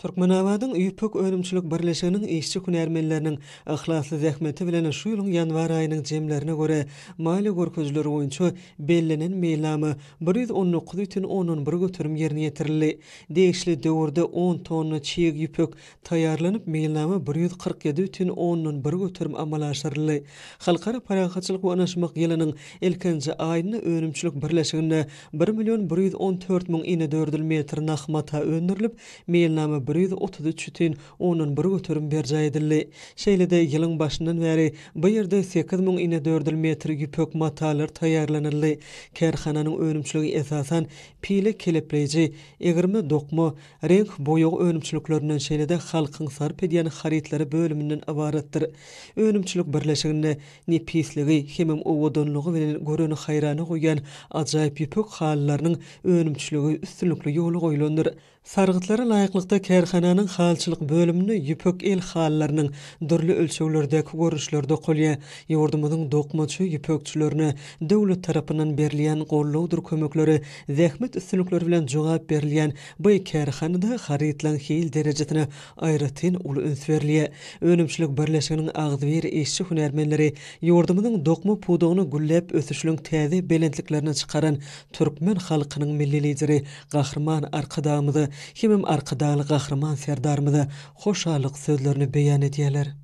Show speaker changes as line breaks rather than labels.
Türkmenabadyň Ýüpek önümçilik birleşiginiň işçi-hünärmenleriniň yhlasly zähmeti bilen şu ýylyň ýanwar aýynyň jemlerine görä, maliýe görkezijileri boýunça bellenen meýilnama 119,1% ýerine ýetirildi. Degişli döwürde on tonna çig ýüpek taýýarlanyp, meýilnama 147,1% amala aşyryldy. Halkara parahatçylyk we ynaşmak ýylynyň ilkinji aýynda önümçilik birleşiginde bir million 114 müň inedördül metr nah mata öndürilip, meýilnama 133,1% berjaý edildi. Şeýle-de, ýylyň başyndan bäri bu ýerde 8000 inedördül metr ýüpek matalar taýýarlanyldy. Kärhananyň önümçiligi esasan, pile kelepleýji, egirme dokma, reňk boýag önümçiliklerinden, şeýle-de halkyň sarp edýän harytlary bölüminden ybaratdyr. Önümçilik birleşiginde nepisligi hemem owadanlygy bilen göreni haýrana goýýan ajaýyp ýüpek halylarynyň önümçiligi üstünlikli ýola goýlandyr. Sargytlara laýyklykda kärhananyň halyçylyk bölüminde ýüpek el halylarynyň dürli ölçeglerdäki görnüşleri dokalýar. Ýurdumyzyň dokmaçy ýüpekçilerine döwlet tarapyndan berilýän gollawdyr kömeklere zähmet üstünlikleri bilen jogap berilýän bu kärhanada harytlaryň hil derejesine aýratyn uly üns berilýär. Önümçilik birleşiginiň agzybir işçi-hünärmenleri ýurdumyzyň dokma pudagyny gülläp ösüşligiň täze belentliklerine çykaran türkmen halkynyň Milli Lideri Gahryman Arkadagymyza hemem Arkadagly Gahryman Serdarymyza hoşallyk sözlerini beýan edýärler.